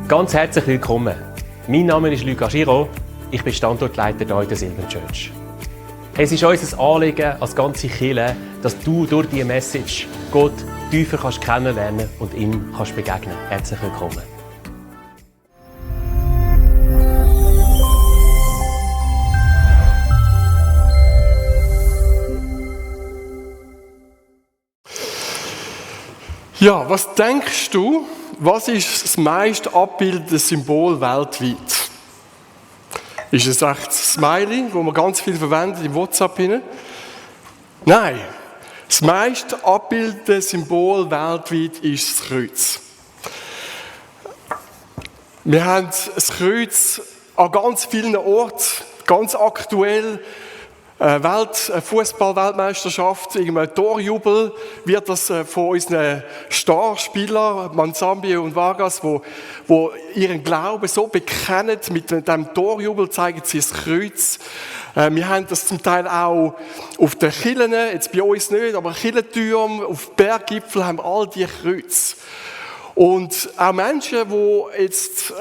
Ganz herzlich willkommen. Mein Name ist Luca Giro. Ich bin Standortleiter hier in der Silvan Church. Es ist unser Anliegen als ganze Kirche, dass du durch diese Message Gott tiefer kannst kennenlernen und ihm kannst begegnen. Herzlich willkommen. Ja, was denkst du, was ist das meist abbildete Symbol weltweit? Ist es echt das Smiley, das man ganz viel verwendet im WhatsApp hinein? Nein, das meist abbildete Symbol weltweit ist das Kreuz. Wir haben das Kreuz an ganz vielen Orten, ganz aktuell. Fußball-Weltmeisterschaft, irgendein Torjubel wird das von unseren Starspielern, Manzambi und Vargas, wo ihren Glauben so bekennen, mit dem Torjubel zeigen sie das Kreuz. Wir haben das zum Teil auch auf den Kirchen, jetzt bei uns nicht, aber Kirchentürmen, auf Berggipfeln haben wir all diese Kreuze. Und auch Menschen, die jetzt,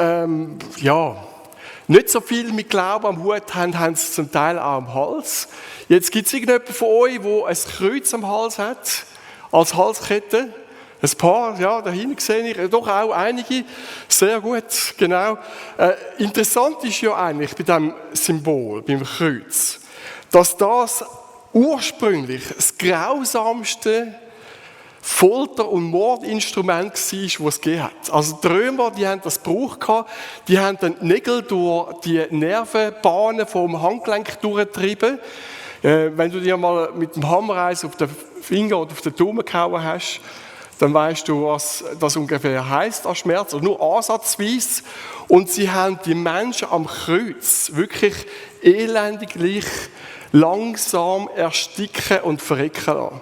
nicht so viel mit Glauben am Hut haben, haben es zum Teil auch am Hals. Jetzt gibt es irgendjemanden von euch, der ein Kreuz am Hals hat, als Halskette. Ein paar, ja, da hinten sehe ich, doch auch einige. Sehr gut, genau. Interessant ist ja eigentlich bei diesem Symbol, beim Kreuz, dass das ursprünglich das grausamste Folter- und Mordinstrument war, das es gegeben hat. Also die Römer, die haben das gebraucht, die haben den Nägel durch die Nervenbahnen vom Handgelenk durchgetrieben. Wenn du dir mal mit dem Hammer eins auf den Finger oder auf den Daumen gehauen hast, dann weißt du, was das ungefähr heisst an Schmerz, also nur ansatzweise. Und sie haben die Menschen am Kreuz wirklich elendiglich langsam ersticken und verrecken lassen.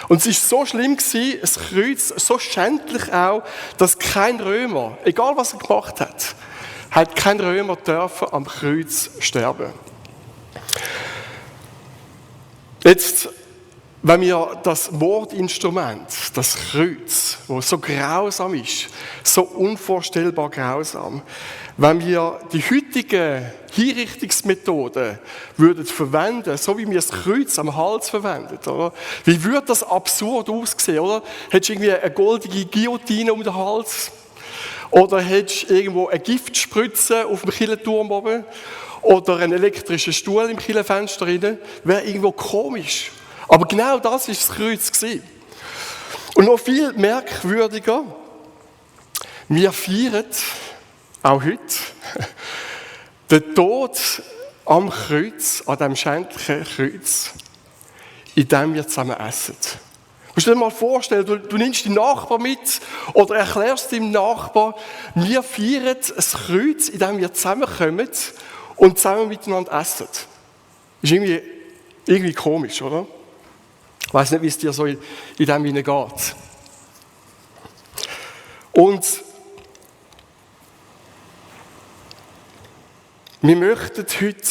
Und es war so schlimm, das Kreuz, so schändlich auch, dass kein Römer, egal was er gemacht hat kein Römer dürfen am Kreuz sterben. Jetzt, wenn wir das Mordinstrument, das Kreuz, das so grausam ist, so unvorstellbar grausam, wenn wir die heutigen Hinrichtungsmethoden würden verwenden, so wie wir das Kreuz am Hals verwenden, oder? Wie würde das absurd aussehen, oder? Hättest du irgendwie eine goldige Guillotine um den Hals? Oder hättest du irgendwo eine Giftspritze auf dem Kirchenturm oben? Oder einen elektrischen Stuhl im Kirchenfenster rein? Wäre irgendwo komisch. Aber genau das war das Kreuz gewesen. Und noch viel merkwürdiger, wir feiern auch heute den Tod am Kreuz, an diesem schändlichen Kreuz, in dem wir zusammen essen. Musst du dir mal vorstellen, du nimmst deinen Nachbar mit oder erklärst deinem Nachbar, wir feiern das Kreuz, in dem wir zusammenkommen und zusammen miteinander essen. Das ist irgendwie komisch, oder? Ich weiss nicht, wie es dir so in dem hineingeht. Und wir möchten heute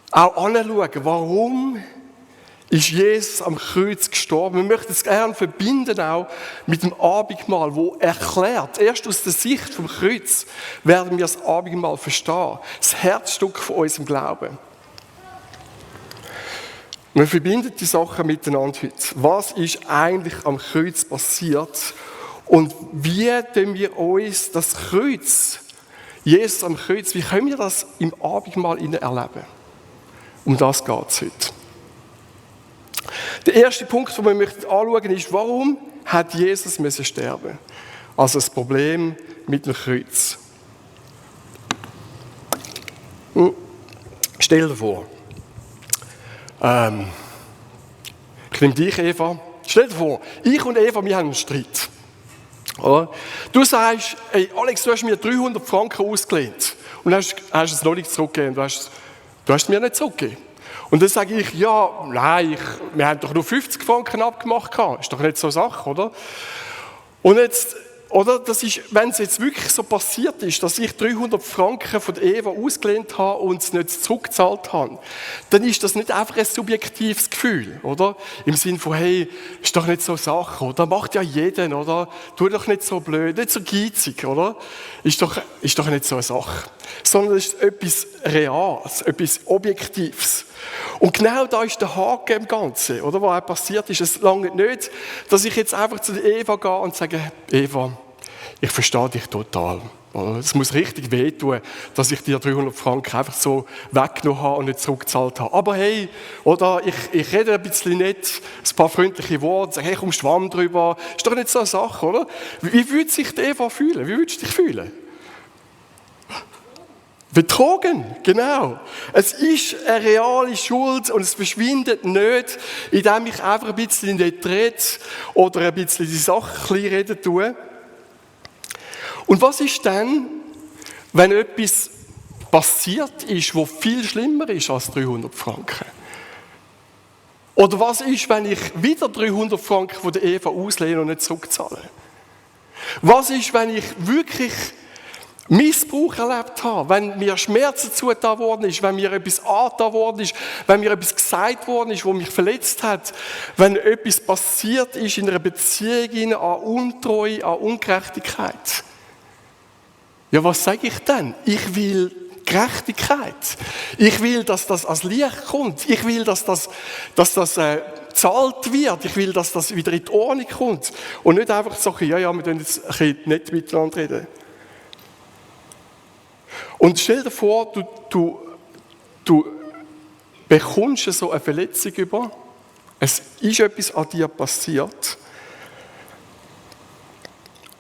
auch anschauen, warum ist Jesus am Kreuz gestorben. Wir möchten es gerne verbinden auch mit dem Abendmahl, wo erklärt, erst aus der Sicht vom Kreuz werden wir das Abendmahl verstehen. Das Herzstück von unserem Glauben. Wir verbinden die Sachen miteinander heute. Was ist eigentlich am Kreuz passiert? Und wie können wir uns das Kreuz, Jesus am Kreuz, wie können wir das im Abendmahl erleben? Um das geht es heute. Der erste Punkt, den wir anschauen möchten, ist, warum hat Jesus müssen sterben? Also das Problem mit dem Kreuz. Stell dir vor, ich nehme dich, Eva. Stell dir vor, ich und Eva, wir haben einen Streit. Oder? Du sagst, hey Alex, du hast mir 300 Franken ausgelehnt und hast es noch nicht zurückgegeben. Du hast es mir nicht zurückgegeben. Und dann sage ich, ja, nein, wir haben doch nur 50 Franken abgemacht. Ist doch nicht so eine Sache, oder? Und oder, das ist, wenn es jetzt wirklich so passiert ist, dass ich 300 Franken von Eva ausgelehnt habe und es nicht zurückgezahlt habe, dann ist das nicht einfach ein subjektives Gefühl, oder? Im Sinne von, hey, ist doch nicht so eine Sache, oder? Macht ja jeden, oder? Tu doch nicht so blöd, nicht so geizig, oder? Ist doch nicht so eine Sache. Sondern es ist etwas Reales, etwas Objektives. Und genau da ist der Haken im Ganzen, oder? Was auch passiert ist. Es langt nicht, dass ich jetzt einfach zu Eva gehe und sage, Eva, ich verstehe dich total. Es muss richtig wehtun, dass ich dir 300 Franken einfach so weggenommen habe und nicht zurückgezahlt habe. Aber hey, oder ich rede ein bisschen nett, ein paar freundliche Worte, sage, hey, komm, schwamm drüber. Ist doch nicht so eine Sache, oder? Wie würde sich die Eva fühlen? Wie würdest du dich fühlen? Betrogen, genau. Es ist eine reale Schuld und es verschwindet nicht, indem ich einfach ein bisschen nicht rede oder ein bisschen die Sache klein reden tue. Und was ist dann, wenn etwas passiert ist, was viel schlimmer ist als 300 Franken? Oder was ist, wenn ich wieder 300 Franken von der Eva auslehne und nicht zurückzahle? Was ist, wenn ich wirklich Missbrauch erlebt habe, wenn mir Schmerzen zugetan worden ist, wenn mir etwas angetan worden ist, wenn mir etwas gesagt worden ist, was mich verletzt hat, wenn etwas passiert ist in einer Beziehung an Untreue, an Ungerechtigkeit? Ja, was sage ich denn? Ich will Gerechtigkeit. Ich will, dass das ans Licht kommt. Ich will, dass das gezahlt wird. Ich will, dass das wieder in die Ordnung kommt. Und nicht einfach so, ja, wir können jetzt ein bisschen nicht miteinander reden. Und stell dir vor, du bekommst so eine Verletzung über. Es ist etwas an dir passiert.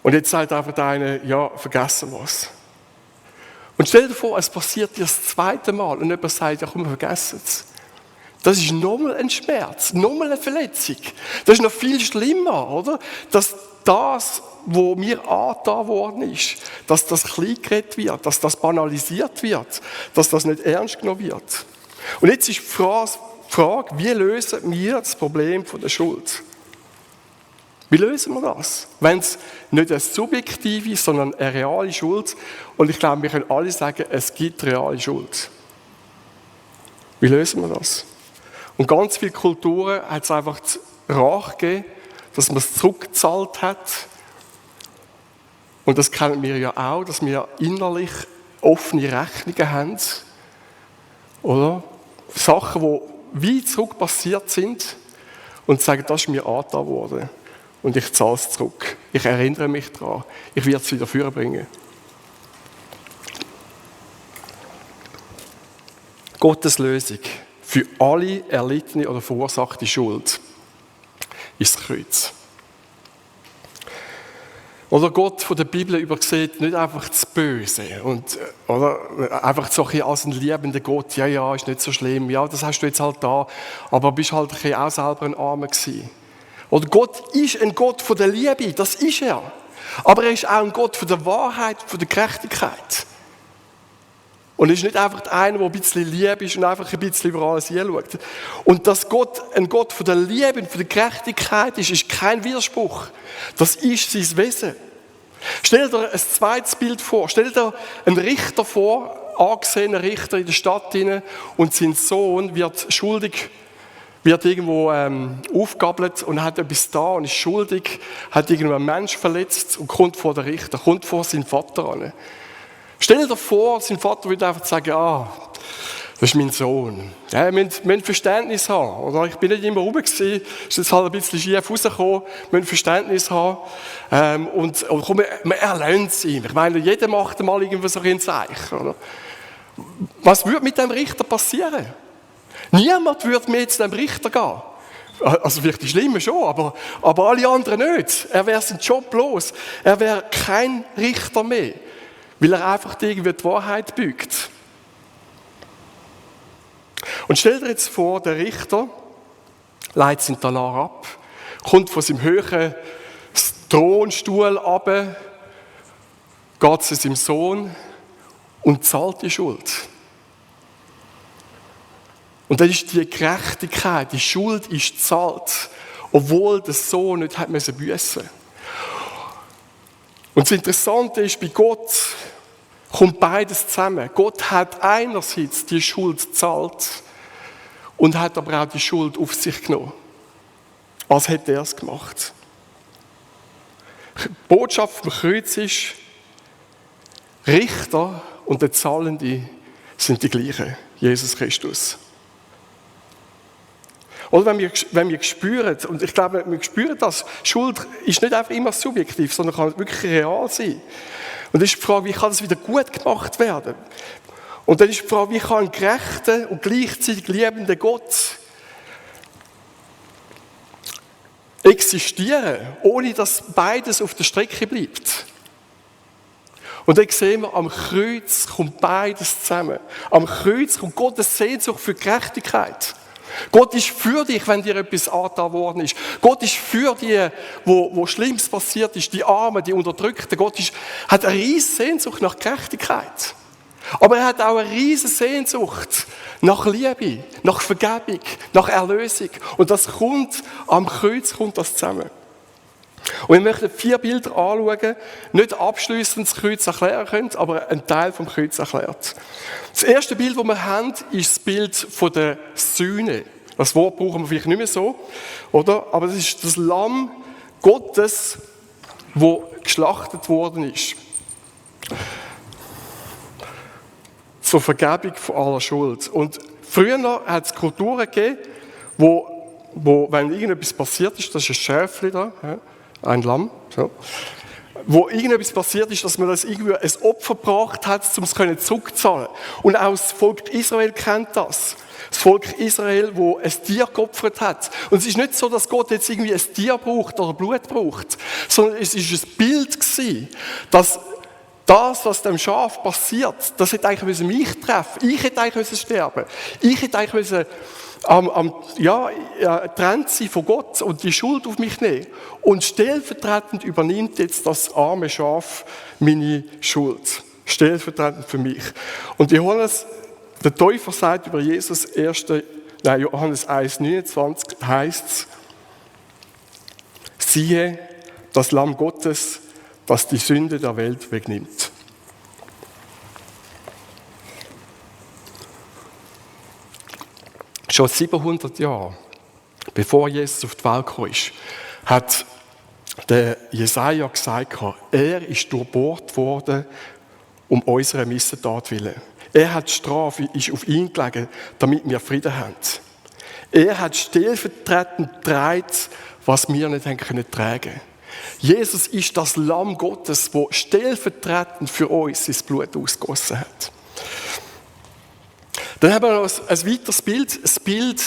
Und jetzt sagt einfach der eine, ja, vergessen was. Und stell dir vor, es passiert dir das zweite Mal und jemand sagt, ja komm, vergessen es. Das ist nochmal ein Schmerz, nochmal eine Verletzung. Das ist noch viel schlimmer, oder? Dass das, was mir angetan worden ist, dass das klein geredet wird, dass das banalisiert wird, dass das nicht ernst genommen wird. Und jetzt ist die Frage, wie lösen wir das Problem von der Schuld? Wie lösen wir das? Wenn es nicht eine subjektive, sondern eine reale Schuld, und ich glaube, wir können alle sagen, es gibt reale Schuld. Wie lösen wir das? Und ganz viele Kulturen hat es einfach Rache gegeben, dass man es zurückgezahlt hat. Und das kennen wir ja auch, dass wir innerlich offene Rechnungen haben. Oder? Sachen, die weit zurück passiert sind und sagen, das ist mir angetan worden. Und ich zahle es zurück. Ich erinnere mich daran. Ich werde es wieder vorbringen. Gottes Lösung für alle erlittene oder verursachte Schuld ist das Kreuz. Oder Gott von der Bibel übersieht nicht einfach das Böse und oder einfach so ein als ein liebender Gott. Ja, ist nicht so schlimm. Ja, das hast du jetzt halt da. Aber bist halt ein bisschen auch selber ein Armer gewesen. Oder Gott ist ein Gott von der Liebe, das ist er. Aber er ist auch ein Gott von der Wahrheit, von der Gerechtigkeit. Und er ist nicht einfach einer, der ein bisschen lieb ist und einfach ein bisschen über alles hinschaut. Und dass Gott ein Gott von der Liebe und von der Gerechtigkeit ist kein Widerspruch. Das ist sein Wesen. Stell dir ein zweites Bild vor. Stell dir einen Richter vor, angesehener Richter in der Stadt hinein, und sein Sohn wird schuldig, wird irgendwo aufgabelt und hat etwas da und ist schuldig, hat irgendwo einen Menschen verletzt und kommt vor den Richter, kommt vor seinen Vater an. Stell dir vor, sein Vater würde einfach sagen, das ist mein Sohn. Ja, wir müssen Verständnis haben. Oder? Ich bin nicht immer oben gewesen, ist jetzt halt ein bisschen schief rausgekommen, wir müssen Verständnis haben. Und komm, wir erlernen es ihm. Ich meine, jeder macht mal irgendwo so ein Zeichen. Oder? Was würde mit dem Richter passieren? Niemand würde mehr zu dem Richter gehen. Also vielleicht die Schlimmen schon, aber alle anderen nicht. Er wäre seinen Job los. Er wäre kein Richter mehr, weil er einfach irgendwie die Wahrheit bügt. Und stell dir jetzt vor, der Richter leitet seinen Talar ab, kommt von seinem hohen Thronstuhl runter, geht zu seinem Sohn und zahlt die Schuld. Und dann ist die Gerechtigkeit, die Schuld ist gezahlt, obwohl der Sohn nicht hat büssen. Und das Interessante ist, bei Gott kommt beides zusammen. Gott hat einerseits die Schuld gezahlt und hat aber auch die Schuld auf sich genommen. Als hätte er es gemacht. Die Botschaft vom Kreuz ist, Richter und der Zahlende sind die gleichen, Jesus Christus. Oder wenn wir spüren, und ich glaube, wir spüren das, Schuld ist nicht einfach immer subjektiv, sondern kann wirklich real sein. Und dann ist die Frage, wie kann das wieder gut gemacht werden? Und dann ist die Frage, wie kann ein gerechter und gleichzeitig liebender Gott existieren, ohne dass beides auf der Strecke bleibt? Und dann sehen wir, am Kreuz kommt beides zusammen. Am Kreuz kommt Gottes Sehnsucht für Gerechtigkeit. Gott ist für dich, wenn dir etwas angetan worden ist. Gott ist für die, wo Schlimmes passiert ist, die Armen, die Unterdrückten. Gott hat eine riesige Sehnsucht nach Gerechtigkeit. Aber er hat auch eine riesige Sehnsucht nach Liebe, nach Vergebung, nach Erlösung. Und das kommt, am Kreuz kommt das zusammen. Und wir möchten 4 Bilder anschauen, nicht abschliessend das Kreuz erklären können, aber einen Teil vom Kreuz erklärt. Das erste Bild, das wir haben, ist das Bild von der Sühne. Das Wort brauchen wir vielleicht nicht mehr so, oder? Aber das ist das Lamm Gottes, das geschlachtet worden ist. Zur Vergebung von aller Schuld. Und früher hat es Kulturen gegeben, wo wenn irgendetwas passiert ist, das ist ein Schäfli da, ein Lamm, so, wo irgendetwas passiert ist, dass man das irgendwie ein Opfer gebracht hat, um es zurückzuzahlen. Und auch das Volk Israel kennt das. Das Volk Israel, wo ein Tier geopfert hat. Und es ist nicht so, dass Gott jetzt irgendwie ein Tier braucht oder Blut braucht, sondern es ist ein Bild gewesen, dass das, was dem Schaf passiert, das hätte eigentlich mich treffen. Ich hätte eigentlich sterben. Ich hätte eigentlich getrennt sein von Gott und die Schuld auf mich nehmen. Und stellvertretend übernimmt jetzt das arme Schaf meine Schuld. Stellvertretend für mich. Und Johannes, der Täufer, sagt über Jesus, Johannes 1,29 heißt es, siehe, das Lamm Gottes, das die Sünde der Welt wegnimmt. Schon 700 Jahre, bevor Jesus auf die Welt kam, hat der Jesaja gesagt, er ist durchbohrt worden um unsere Missetat willen. Er hat die Strafe, ist auf ihn gelegen, damit wir Frieden haben. Er hat stellvertretend getragen, was wir nicht tragen können. Jesus ist das Lamm Gottes, das stellvertretend für uns sein Blut ausgegossen hat. Dann haben wir noch ein weiteres Bild, das Bild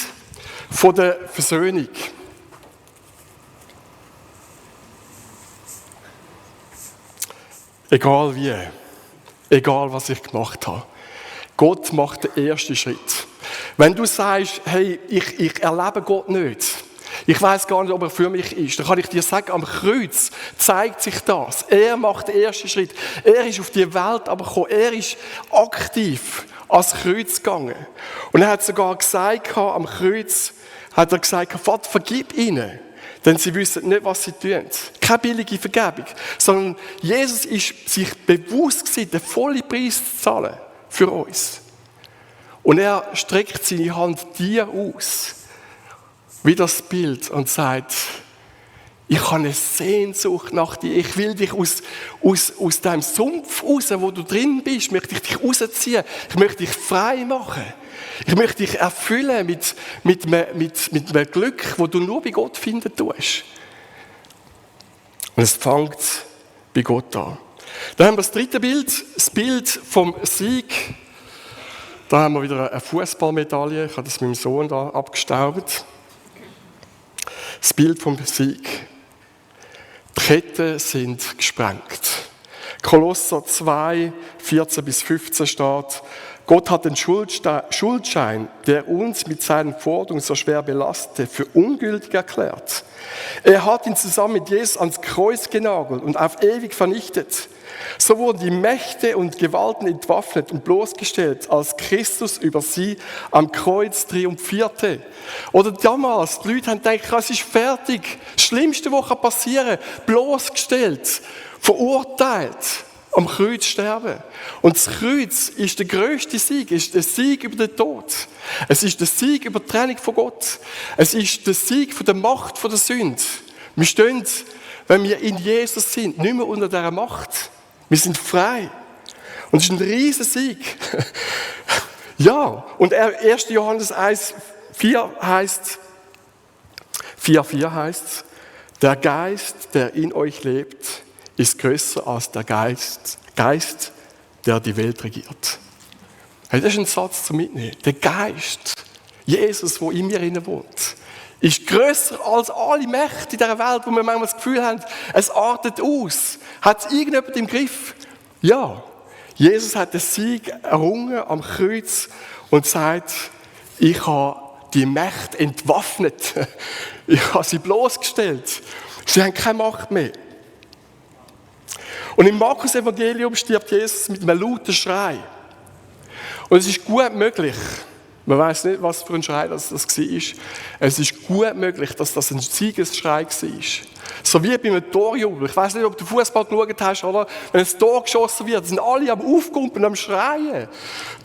von der Versöhnung. Egal wie, egal was ich gemacht habe, Gott macht den ersten Schritt. Wenn du sagst, hey, ich erlebe Gott nicht, ich weiß gar nicht, ob er für mich ist, dann kann ich dir sagen, am Kreuz zeigt sich das. Er macht den ersten Schritt. Er ist auf die Welt aber gekommen. Er ist aktiv ans Kreuz gegangen. Und er hat sogar gesagt, am Kreuz, hat er gesagt, Vater, vergib ihnen, denn sie wissen nicht, was sie tun. Keine billige Vergebung, sondern Jesus ist sich bewusst gewesen, den vollen Preis zu zahlen für uns. Und er streckt seine Hand dir aus, wie das Bild, und sagt, ich habe eine Sehnsucht nach dir. Ich will dich aus deinem Sumpf raus, wo du drin bist, möchte ich dich rausziehen. Ich möchte dich frei machen. Ich möchte dich erfüllen mit einem Glück, das du nur bei Gott finden tust. Und es fängt bei Gott an. Dann haben wir das dritte Bild, das Bild vom Sieg. Da haben wir wieder eine Fußballmedaille. Ich habe das mit meinem Sohn da abgestaubt. Das Bild vom Sieg. Die Ketten sind gesprengt. Kolosser 2, 14 bis 15 steht, Gott hat den Schuldschein, der uns mit seinen Forderungen so schwer belastete, für ungültig erklärt. Er hat ihn zusammen mit Jesus ans Kreuz genagelt und auf ewig vernichtet. So wurden die Mächte und Gewalten entwaffnet und bloßgestellt, als Christus über sie am Kreuz triumphierte. Oder damals, die Leute haben gedacht, es ist fertig, das Schlimmste, was passieren kann, bloßgestellt, verurteilt, am Kreuz sterben. Und das Kreuz ist der grösste Sieg, ist der Sieg über den Tod. Es ist der Sieg über die Trennung von Gott. Es ist der Sieg von der Macht von der Sünde. Wir stehen, wenn wir in Jesus sind, nicht mehr unter dieser Macht. Wir sind frei. Und es ist ein riesen Sieg. Ja, und 1. Johannes 1,4 heißt, 4,4 heißt, der Geist, der in euch lebt, ist größer als der Geist, der die Welt regiert. Das ist ein Satz zum Mitnehmen. Der Geist, Jesus, der in mir inne wohnt, ist größer als alle Mächte in dieser Welt, wo wir manchmal das Gefühl haben, es artet aus. Hat es irgendjemand im Griff? Ja. Jesus hat den Sieg errungen am Kreuz und sagt, ich habe die Mächte entwaffnet. Ich habe sie bloßgestellt. Sie haben keine Macht mehr. Und im Markus-Evangelium stirbt Jesus mit einem lauten Schrei. Und es ist gut möglich, man weiß nicht, was für ein Schrei das war. Es ist gut möglich, dass das ein Siegesschrei war. So wie bei einem Torjubel. Ich weiß nicht, ob du Fußball geschaut hast, oder? Wenn ein Tor geschossen wird, sind alle am Aufkumpeln, am Schreien.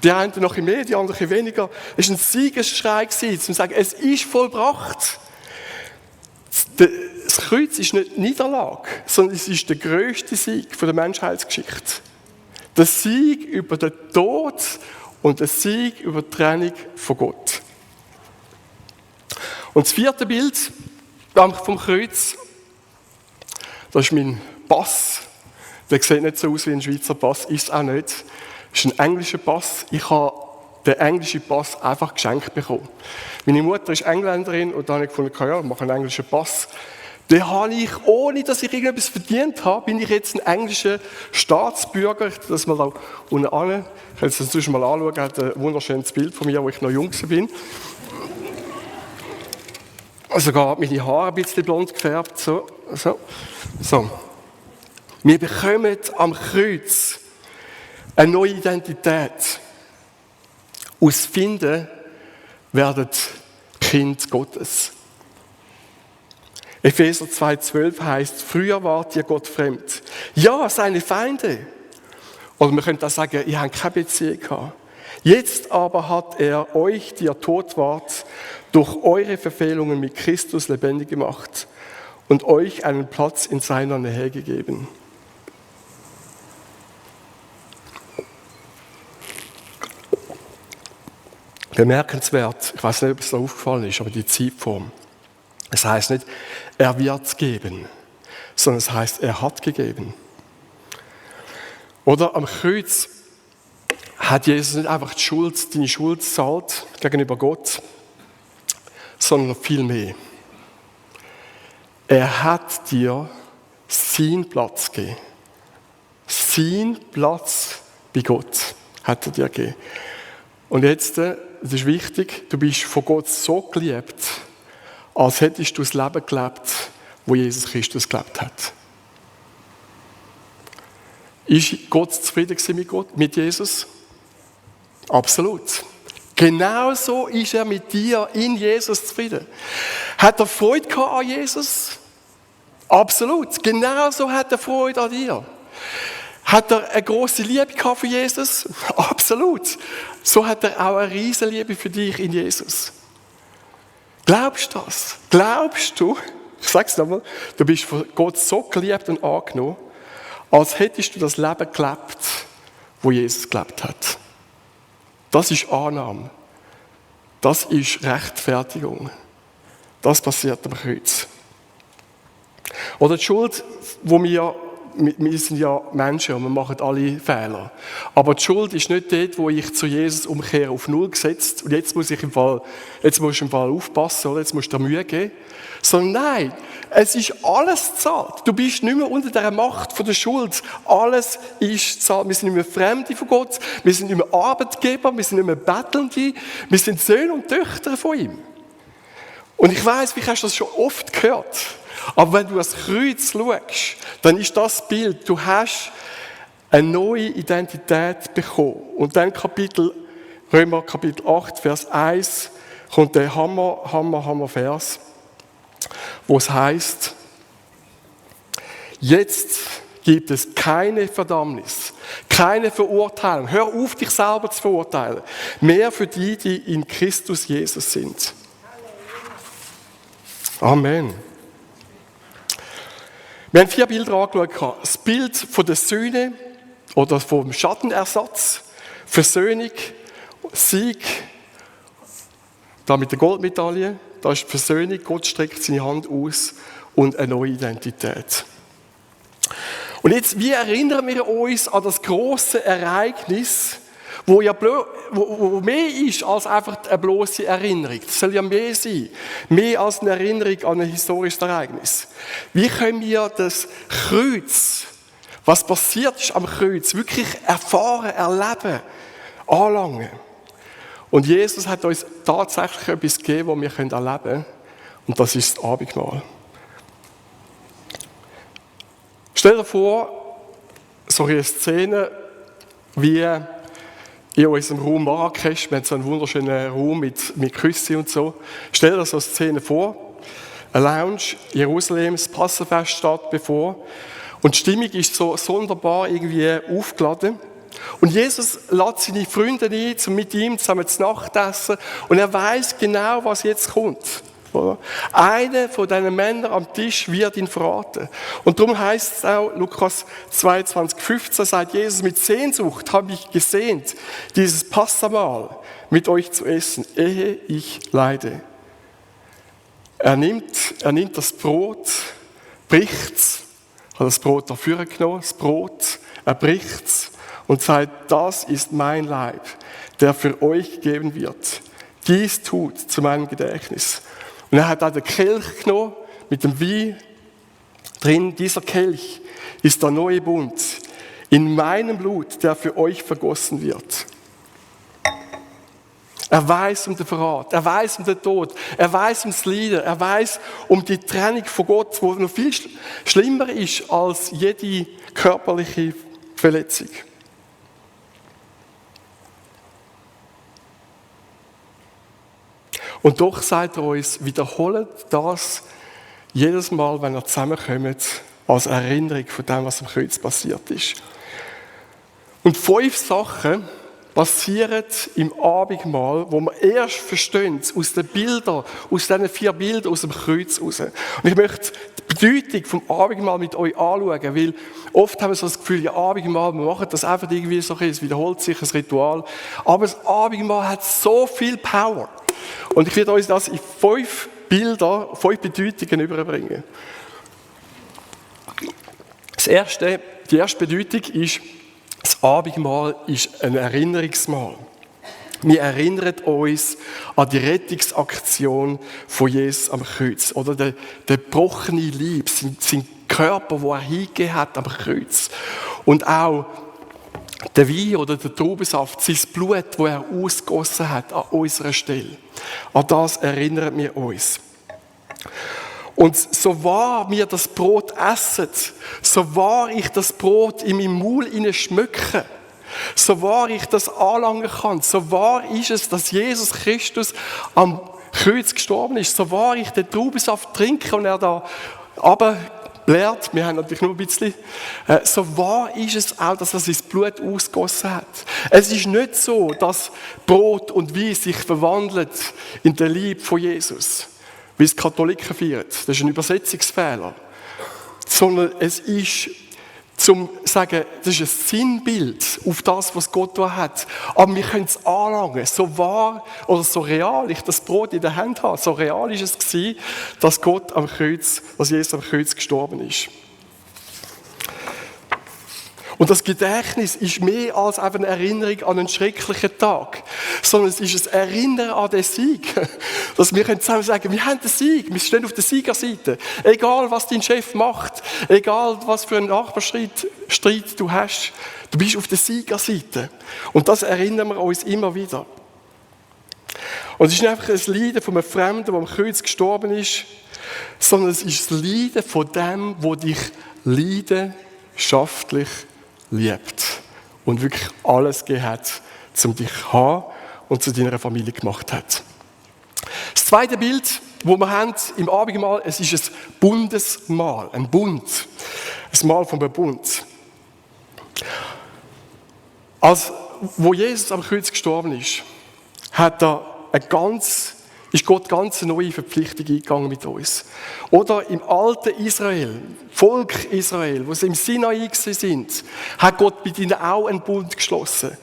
Die einen noch ein mehr, die anderen ein weniger. Es war ein Siegesschrei, um zu sagen, es ist vollbracht. Das Kreuz ist nicht Niederlage, sondern es ist der grösste Sieg der Menschheitsgeschichte. Der Sieg über den Tod und der Sieg über die Trennung von Gott. Und das vierte Bild vom Kreuz, das ist mein Pass. Der sieht nicht so aus wie ein Schweizer Pass, ist es auch nicht. Das ist ein englischer Pass. Ich habe den englischen Pass einfach geschenkt bekommen. Meine Mutter ist Engländerin und da habe ich gefunden, ja, ich mache einen englischen Pass. Den habe ich, ohne dass ich irgendetwas verdient habe, bin ich jetzt ein englischer Staatsbürger. Ich das mal da unten an. Ich kann es sonst mal anschauen. Er hat ein wunderschönes Bild von mir, wo ich noch jung bin. Sogar meine Haare ein bisschen blond gefärbt. So. Wir bekommen am Kreuz eine neue Identität. Aus Finden werden Kind Gottes. Epheser 2,12 heißt, früher wart ihr Gott fremd. Ja, seine Feinde. Oder man könnte auch sagen, ihr habt keine Beziehung gehabt. Jetzt aber hat er euch, die ihr tot wart, durch eure Verfehlungen mit Christus lebendig gemacht und euch einen Platz in seiner Nähe gegeben. Bemerkenswert, ich weiß nicht, ob es da aufgefallen ist, aber die Zeitform. Es heißt nicht, er wird geben, sondern es heißt, er hat gegeben. Oder am Kreuz hat Jesus nicht einfach deine Schuld gezahlt gegenüber Gott, sondern noch viel mehr. Er hat dir seinen Platz gegeben. Seinen Platz bei Gott hat er dir gegeben. Und jetzt, das ist wichtig, du bist von Gott so geliebt, als hättest du das Leben gelebt, wo Jesus Christus gelebt hat. Ist Gott zufrieden mit Jesus? Absolut. Genauso ist er mit dir in Jesus zufrieden. Hat er Freude gehabt an Jesus? Absolut. Genauso hat er Freude an dir. Hat er eine grosse Liebe gehabt für Jesus? Absolut. So hat er auch eine riesen Liebe für dich in Jesus. Glaubst du das? Glaubst du, ich sage es nochmal, du bist von Gott so geliebt und angenommen, als hättest du das Leben gelebt, wo Jesus gelebt hat. Das ist Annahme. Das ist Rechtfertigung. Das passiert am Kreuz. Oder die Schuld, die wir wir sind ja Menschen und wir machen alle Fehler. Aber die Schuld ist nicht dort, wo ich zu Jesus umkehre, auf Null gesetzt und jetzt musst du im Fall aufpassen, oder? Jetzt musst du dir Mühe geben. Sondern nein, es ist alles gezahlt. Du bist nicht mehr unter der Macht von der Schuld. Alles ist gezahlt. Wir sind nicht mehr Fremde von Gott, wir sind nicht mehr Arbeitgeber, wir sind nicht mehr Bettelnde, wir sind Söhne und Töchter von ihm. Und ich weiss, wie hast du das schon oft gehört. Aber wenn du ans Kreuz schaust, dann ist das Bild, du hast eine neue Identität bekommen. Und dann Römer Kapitel 8, Vers 1, kommt der Hammer Vers, wo es heisst, jetzt gibt es keine Verdammnis, keine Verurteilung. Hör auf, dich selber zu verurteilen. Mehr für die, die in Christus Jesus sind. Amen. Wir haben 4 Bilder angeschaut. Das Bild von der Sühne oder vom Schattenersatz, Versöhnung, Sieg, da mit der Goldmedaille, da ist die Versöhnung, Gott streckt seine Hand aus und eine neue Identität. Und jetzt, wie erinnern wir uns an das grosse Ereignis, wo mehr ist als einfach eine bloße Erinnerung. Das soll ja mehr sein. Mehr als eine Erinnerung an ein historisches Ereignis. Wie können wir das Kreuz, was passiert ist am Kreuz, wirklich erfahren, erleben, anlangen? Und Jesus hat uns tatsächlich etwas gegeben, was wir erleben können. Und das ist das Abendmahl. Stell dir vor, so eine Szene wie in unserem Raum Marrakesch, wir haben so einen wunderschönen Raum mit Küsse und so. Stell dir so eine Szene vor, eine Lounge, Jerusalem, das Passafest steht bevor und die Stimmung ist so sonderbar irgendwie aufgeladen. Und Jesus lädt seine Freunde ein, um mit ihm zusammen zu Nacht essen und er weiß genau, was jetzt kommt. Einer von diesen Männern am Tisch wird ihn verraten. Und darum heißt es auch, Lukas 22,15 sagt Jesus, mit Sehnsucht habe ich gesehnt, dieses Passamahl mit euch zu essen, ehe ich leide. Er nimmt das Brot, bricht es, hat das Brot dafür genommen, das Brot, er bricht es und sagt, das ist mein Leib, der für euch gegeben wird. Dies tut zu meinem Gedächtnis. Und er hat auch den Kelch genommen, mit dem Wein drin. Dieser Kelch ist der neue Bund in meinem Blut, der für euch vergossen wird. Er weiß um den Verrat, er weiß um den Tod, er weiß ums Leiden, er weiß um die Trennung von Gott, wo noch viel schlimmer ist als jede körperliche Verletzung. Und doch sagt er uns, wiederholt das jedes Mal, wenn ihr zusammenkommt, als Erinnerung von dem, was am Kreuz passiert ist. Und 5 Sachen passieren im Abendmahl, wo wir erst verstehen, aus den Bildern, aus diesen 4 Bildern aus dem Kreuz raus. Und ich möchte die Bedeutung vom Abendmahl mit euch anschauen, weil oft haben wir so das Gefühl, ja, Abendmahl, wir machen das einfach irgendwie so, es wiederholt sich, ein Ritual. Aber das Abendmahl hat so viel Power. Und ich werde euch das in 5 Bilder, 5 Bedeutungen überbringen. Die erste Bedeutung ist, das Abendmahl ist ein Erinnerungsmahl. Wir erinnern uns an die Rettungsaktion von Jesus am Kreuz. Oder der gebrochene Leib, sein Körper, den er hingegeben hat am Kreuz. Und auch der Wein oder der Traubensaft, sein Blut, das er ausgegossen hat an unserer Stelle. An das erinnern wir uns. Und so wahr wir das Brot essen, so wahr ich das Brot in meinem Maul schmecke, so wahr ich das anlangen kann, so wahr ist es, dass Jesus Christus am Kreuz gestorben ist, so wahr ich den Traubensaft trinke und er da runterblärt, wir haben natürlich nur ein bisschen, so wahr ist es auch, dass er sein Blut ausgegossen hat. Es ist nicht so, dass Brot und Wein sich verwandeln in den Leib von Jesus, wie es Katholiken feiern. Das ist ein Übersetzungsfehler. Sondern es ist, zum sagen, das ist ein Sinnbild auf das, was Gott da hat. Aber wir können es anlangen. So wahr oder so real ich das Brot in der Hand habe, so real ist es gewesen, dass Jesus am Kreuz gestorben ist. Und das Gedächtnis ist mehr als einfach eine Erinnerung an einen schrecklichen Tag, sondern es ist ein Erinnern an den Sieg. Dass wir zusammen sagen, wir haben den Sieg, wir stehen auf der Siegerseite. Egal, was dein Chef macht, egal, was für einen Nachbarstreit du hast, du bist auf der Siegerseite. Und das erinnern wir uns immer wieder. Und es ist nicht einfach ein Leiden von einem Fremden, der am Kreuz gestorben ist, sondern es ist das Leiden von dem, der dich leidenschaftlich liebt und wirklich alles gegeben hat, um dich zu haben und zu deiner Familie gemacht hat. Das zweite Bild, das wir haben im Abendmahl, es ist ein Bundesmahl, ein Bund, ein Mahl vom Bund. Wo Jesus am Kreuz gestorben ist, ist Gott ganz eine neue Verpflichtung eingegangen mit uns. Oder im alten Israel, Volk Israel, wo sie im Sinai sind, hat Gott mit ihnen auch einen Bund geschlossen.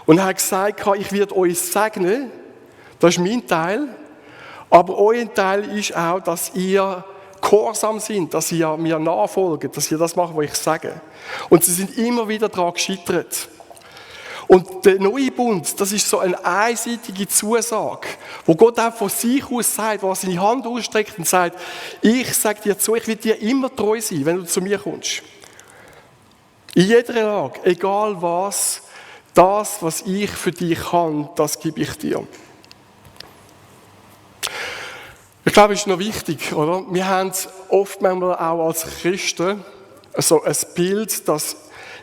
Und hat gesagt, ich werde euch segnen, das ist mein Teil, aber euer Teil ist auch, dass ihr gehorsam sind, dass ihr mir nachfolgt, dass ihr das macht, was ich sage. Und sie sind immer wieder daran gescheitert. Und der neue Bund, das ist so eine einseitige Zusage, wo Gott auch von sich aus sagt, wo er seine Hand ausstreckt und sagt, ich sage dir zu, ich will dir immer treu sein, wenn du zu mir kommst. In jeder Lage, egal was, das, was ich für dich kann, das gebe ich dir. Ich glaube, es ist noch wichtig, oder? Wir haben oft manchmal auch als Christen so ein Bild, dass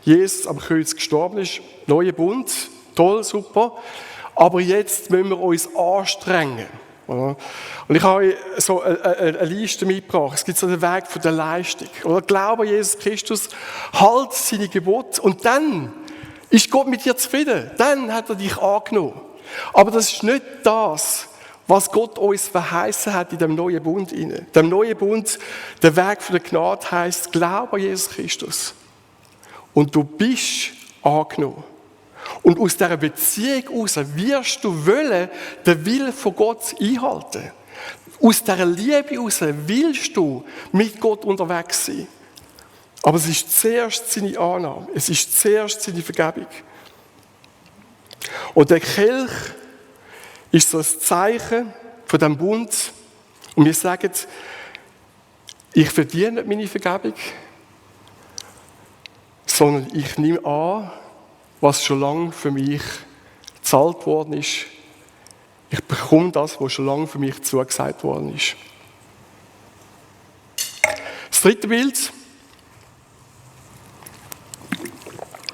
Jesus am Kreuz gestorben ist, neuer Bund, toll, super, aber jetzt müssen wir uns anstrengen. Und ich habe euch so eine Liste mitgebracht. Es gibt so den Weg von der Leistung. Oder Glaube an Jesus Christus, halt seine Gebote und dann ist Gott mit dir zufrieden. Dann hat er dich angenommen. Aber das ist nicht das, was Gott uns verheißen hat in dem neuen Bund. In dem neuen Bund, der Weg von der Gnade heisst, Glaube an Jesus Christus. Und du bist angenommen. Und aus dieser Beziehung heraus wirst du wollen, den Willen von Gott einhalten. Aus dieser Liebe heraus willst du mit Gott unterwegs sein. Aber es ist zuerst seine Annahme. Es ist zuerst seine Vergebung. Und der Kelch ist so ein Zeichen von diesem Bund. Und wir sagen, ich verdiene nicht meine Vergebung, sondern ich nehme an, was schon lange für mich gezahlt worden ist. Ich bekomme das, was schon lange für mich zugesagt worden ist. Das dritte Bild.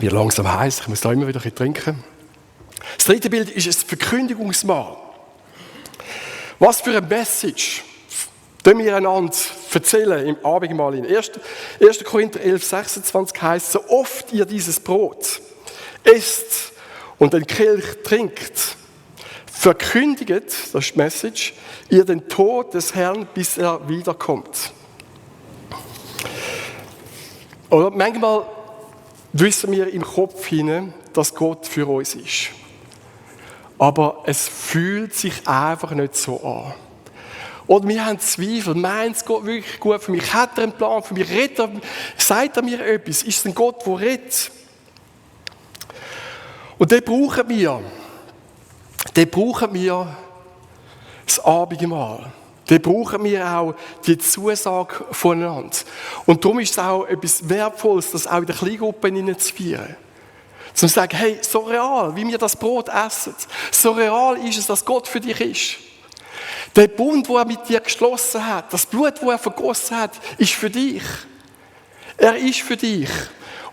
Wird langsam heiß, ich muss da immer wieder ein bisschen trinken. Das dritte Bild ist ein Verkündigungsmahl. Was für eine Message können wir einander erzählen im Abendmahl. In 1. Korinther 11,26 heißt, so oft ihr dieses Brot esst und den Kelch trinkt, verkündigt, das ist die Message, ihr den Tod des Herrn, bis er wiederkommt. Oder manchmal wissen wir im Kopf hinein, dass Gott für uns ist. Aber es fühlt sich einfach nicht so an. Oder wir haben Zweifel, meint es Gott wirklich gut für mich? Hat er einen Plan für mich? Sagt er mir etwas? Ist es ein Gott, der redet? Und den brauchen wir das Abendmahl. Den brauchen wir auch die Zusage voneinander. Und darum ist es auch etwas Wertvolles, das auch in den Kleingruppen zu feiern. Zum zu sagen, hey, so real, wie wir das Brot essen, so real ist es, dass Gott für dich ist. Der Bund, den er mit dir geschlossen hat, das Blut, das er vergossen hat, ist für dich. Er ist für dich.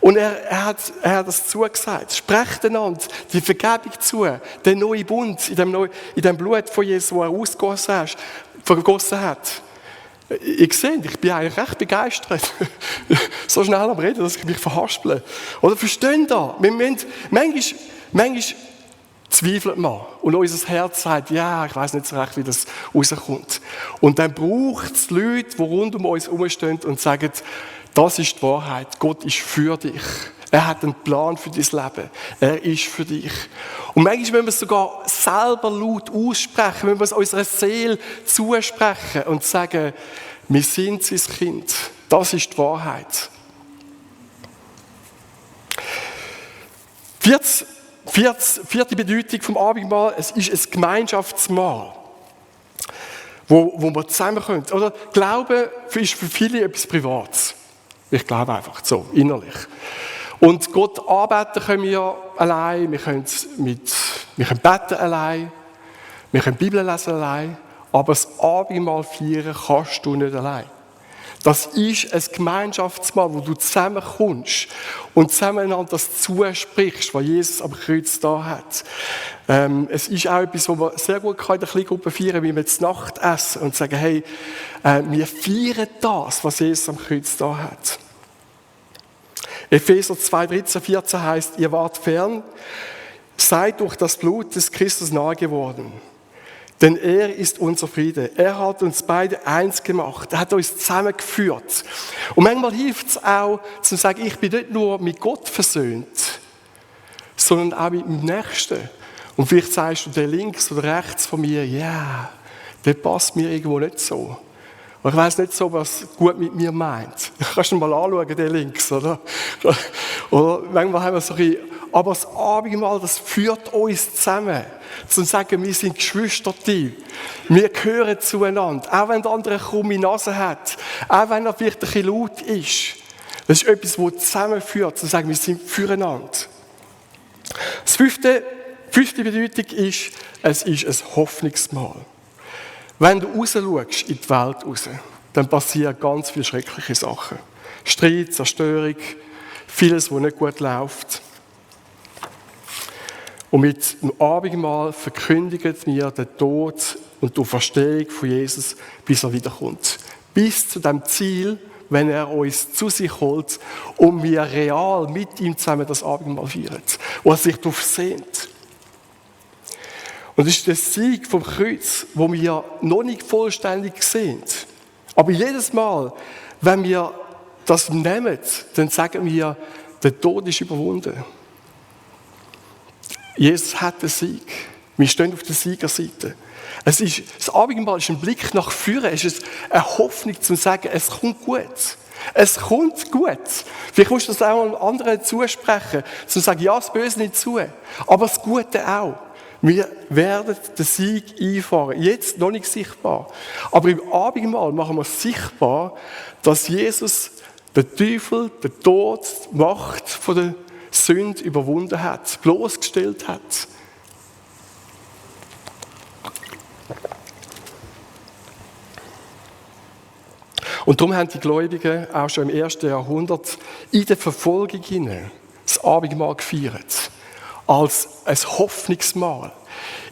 Und er hat das zugesagt. Sprecht einander die Vergebung zu, den neuen Bund in dem Blut von Jesus, das er vergossen hat. Ich sehe, ich bin eigentlich recht begeistert. So schnell am Reden, dass ich mich verhaspele. Oder versteht ihr? Manchmal zweifelt man und unser Herz sagt, ja, ich weiß nicht so recht, wie das rauskommt. Und dann braucht es Leute, die rund um uns herumstehen und sagen, das ist die Wahrheit, Gott ist für dich. Er hat einen Plan für dein Leben. Er ist für dich. Und manchmal müssen wir es sogar selber laut aussprechen, wenn wir es unserer Seele zusprechen und sagen, wir sind sein Kind. Das ist die Wahrheit. Vierte Bedeutung vom Abendmahl, es ist ein Gemeinschaftsmahl, wo wir zusammenkommen. Oder Glaube ist für viele etwas Privates. Ich glaube einfach so, innerlich. Und Gott anbeten können wir allein, wir können beten allein, wir können die Bibel lesen allein, aber das Abendmahl feiern kannst du nicht allein. Das ist ein Gemeinschaftsmahl, wo du zusammenkommst und zusammeneinander das zusprichst, was Jesus am Kreuz da hat. Es ist auch etwas, was man sehr gut in der Kleingruppe feiern kann, wie wir zur Nacht essen und sagen, hey, wir feiern das, was Jesus am Kreuz da hat. Epheser 2, 13, 14 heisst, ihr wart fern, seid durch das Blut des Christus nahe geworden. Denn er ist unser Friede. Er hat uns beide eins gemacht. Er hat uns zusammengeführt. Und manchmal hilft es auch, zu sagen, ich bin nicht nur mit Gott versöhnt, sondern auch mit dem Nächsten. Und vielleicht sagst du, der links oder rechts von mir, ja, der passt mir irgendwo nicht so. Und ich weiss nicht so, was gut mit mir meint. Ich kann schon mal anschauen, der links, oder? Oder manchmal haben wir so ein bisschen, aber das Abendmahl, das führt uns zusammen. Zu sagen, wir sind Geschwisterteam. Wir gehören zueinander. Auch wenn der andere eine krumme Nase hat. Auch wenn er vielleicht ein bisschen laut ist. Das ist etwas, das zusammenführt. Zu sagen, wir sind füreinander. Das fünfte Bedeutung ist, es ist ein Hoffnungsmahl. Wenn du rausschaust in die Welt raus, dann passieren ganz viele schreckliche Sachen. Streit, Zerstörung, vieles, was nicht gut läuft. Und mit dem Abendmahl verkündigen wir den Tod und die Auferstehung von Jesus, bis er wiederkommt. Bis zu dem Ziel, wenn er uns zu sich holt und wir real mit ihm zusammen das Abendmahl feiern. Und er sich darauf sehnt. Und das ist der Sieg vom Kreuz, wo wir noch nicht vollständig sind. Aber jedes Mal, wenn wir das nehmen, dann sagen wir, der Tod ist überwunden. Jesus hat den Sieg. Wir stehen auf der Siegerseite. Das Abendmahl ist ein Blick nach vorne. Es ist eine Hoffnung, zu sagen, es kommt gut. Es kommt gut. Vielleicht musst du das auch einem anderen zusprechen, zu sagen, ja, das Böse nicht zu, aber das Gute auch. Wir werden den Sieg einfahren. Jetzt noch nicht sichtbar. Aber im Abendmahl machen wir sichtbar, dass Jesus den Teufel, den Tod, die Macht von der Sünde überwunden hat, bloßgestellt hat. Und darum haben die Gläubigen auch schon im 1. Jahrhundert in der Verfolgung hinein das Abendmahl gefeiert. Als ein Hoffnungsmahl.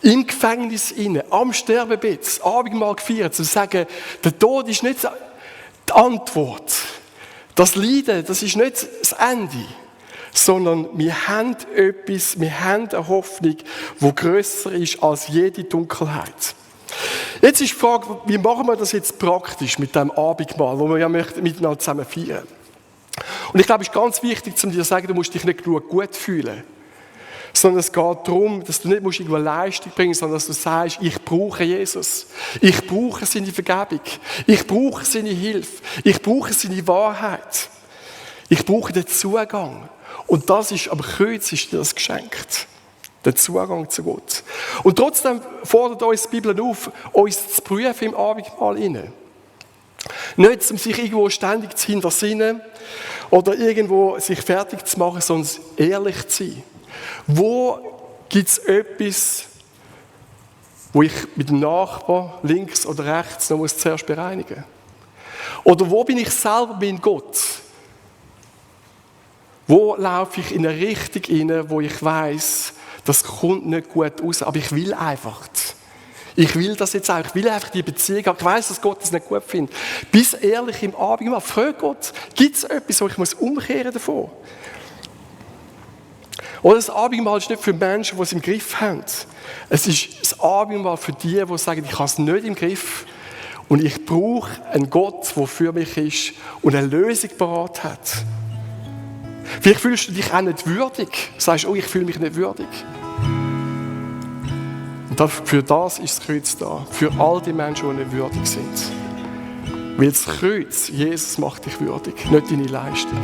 Im Gefängnis inne, am Sterbebett, das Abendmahl gefeiert, zu sagen, der Tod ist nicht die Antwort. Das Leiden, das ist nicht das Ende. Sondern wir haben etwas, wir haben eine Hoffnung, die grösser ist als jede Dunkelheit. Jetzt ist die Frage, wie machen wir das jetzt praktisch mit dem Abendmahl, wo wir ja miteinander zusammen feiern. Und ich glaube, es ist ganz wichtig, um dir zu sagen, du musst dich nicht genug gut fühlen. Sondern es geht darum, dass du nicht irgendwo Leistung bringst, sondern dass du sagst, ich brauche Jesus. Ich brauche seine Vergebung. Ich brauche seine Hilfe. Ich brauche seine Wahrheit. Ich brauche den Zugang. Und das ist, am Kreuz ist dir das geschenkt. Der Zugang zu Gott. Und trotzdem fordert uns die Bibel auf, uns zu prüfen im Abendmahl inne. Nicht, um sich irgendwo ständig zu hintersinnen oder irgendwo sich fertig zu machen, sondern ehrlich zu sein. Wo gibt es etwas, wo ich mit dem Nachbarn links oder rechts noch zuerst bereinigen muss? Oder wo bin ich selber mit Gott? Wo laufe ich in eine Richtung hinein, wo ich weiss, das kommt nicht gut raus, aber ich will einfach. Ich will das jetzt auch. Ich will einfach die Beziehung haben. Ich weiss, dass Gott das nicht gut findet. Bis ehrlich im Abendmahl. Frag Gott, gibt es etwas, wo ich umkehren davon? Oder das Abendmahl ist nicht für Menschen, die es im Griff haben. Es ist das Abendmahl für die, die sagen, ich habe es nicht im Griff. Und ich brauche einen Gott, der für mich ist und eine Lösung parat hat. Vielleicht fühlst du dich auch nicht würdig. Du sagst, oh, ich fühle mich nicht würdig. Und für das ist das Kreuz da. Für all die Menschen, die nicht würdig sind. Weil das Kreuz, Jesus macht dich würdig, nicht deine Leistung.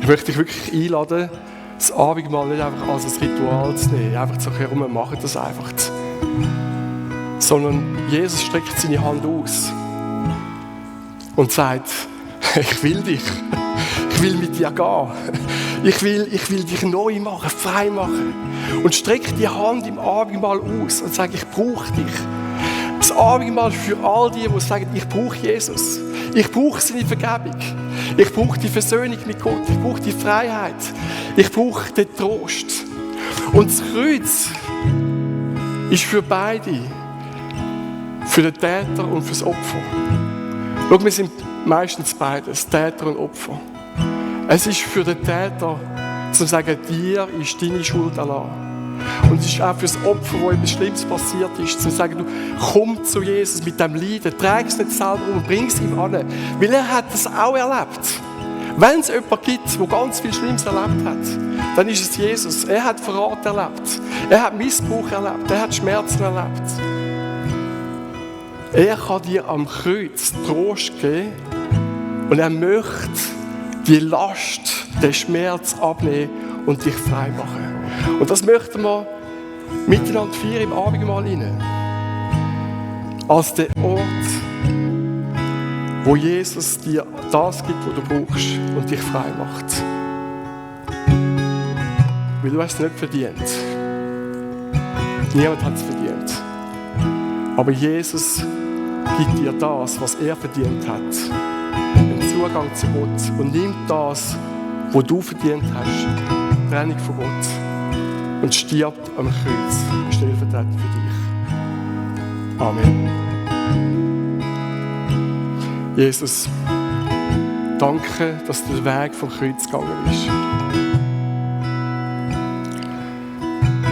möchte dich wirklich einladen, das Abendmahl nicht einfach als ein Ritual zu nehmen, einfach zu sagen, wir machen das einfach. Sondern Jesus streckt seine Hand aus und sagt, ich will dich, ich will mit dir gehen, ich will dich neu machen, frei machen. Und streckt die Hand im Abendmahl aus und sagt, ich brauche dich. Das Abendmahl für all die sagen, ich brauche Jesus. Ich brauche seine Vergebung. Ich brauche die Versöhnung mit Gott. Ich brauche die Freiheit. Ich brauche den Trost. Und das Kreuz ist für beide. Für den Täter und für das Opfer. Schau, wir sind meistens beides, Täter und Opfer. Es ist für den Täter, zu sagen, dir ist deine Schuld erlassen. Und es ist auch für das Opfer, wo etwas Schlimmes passiert ist, zu sagen, du komm zu Jesus mit dem Leiden, trag es nicht selber und bring es ihm an. Weil er hat das auch erlebt. Wenn es jemanden gibt, der ganz viel Schlimmes erlebt hat, dann ist es Jesus. Er hat Verrat erlebt. Er hat Missbrauch erlebt. Er hat Schmerzen erlebt. Er kann dir am Kreuz Trost geben und er möchte die Last, den Schmerz abnehmen und dich frei machen. Und das möchten wir miteinander feiern im Abendmahl hinein. Als der Ort, wo Jesus dir das gibt, was du brauchst und dich frei macht. Weil du hast es nicht verdient. Niemand hat es verdient. Aber Jesus gibt dir das, was er verdient hat. Den Zugang zu Gott. Und nimmt das, was du verdient hast, die Trennung von Gott. Und stirbt am Kreuz, stellvertretend für dich. Amen. Jesus, danke, dass du den Weg vom Kreuz gegangen bist.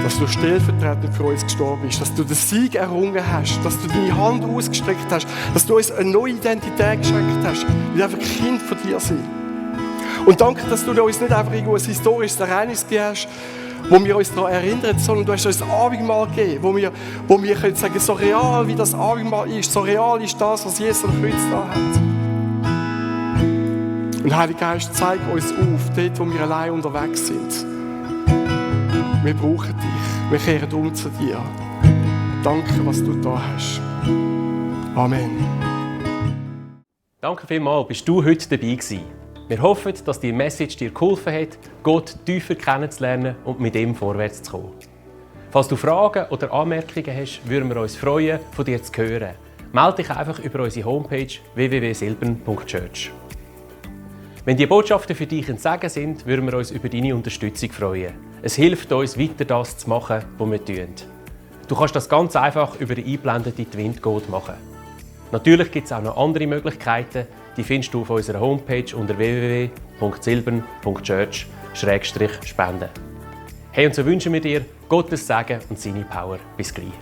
Dass du stellvertretend für uns gestorben bist, dass du den Sieg errungen hast, dass du deine Hand ausgestreckt hast, dass du uns eine neue Identität geschenkt hast, weil wir einfach Kind von dir sind. Und danke, dass du uns nicht einfach irgendwo ein historisches Ereignis gegeben hast, wo wir uns daran erinnern, sondern du hast uns ein Abendmahl gegeben, wo wir können sagen, so real wie das Abendmahl ist, so real ist das, was Jesus am Kreuz da hat. Und Heiliger Geist, zeig uns auf, dort, wo wir allein unterwegs sind. Wir brauchen dich, wir kehren um zu dir. Danke, was du da hast. Amen. Danke vielmals, bist du heute dabei gewesen. Wir hoffen, dass die Message dir geholfen hat, Gott tiefer kennenzulernen und mit ihm vorwärts zu kommen. Falls du Fragen oder Anmerkungen hast, würden wir uns freuen, von dir zu hören. Melde dich einfach über unsere Homepage www.silbern.church. Wenn die Botschaften für dich ein Segen sind, würden wir uns über deine Unterstützung freuen. Es hilft uns, weiter das zu machen, was wir tun. Du kannst das ganz einfach über den eingeblendeten Twint-Code machen. Natürlich gibt es auch noch andere Möglichkeiten, die findest du auf unserer Homepage unter www.silbern.church/spenden. Hey, und so wünschen wir dir Gottes Segen und seine Power. Bis gleich.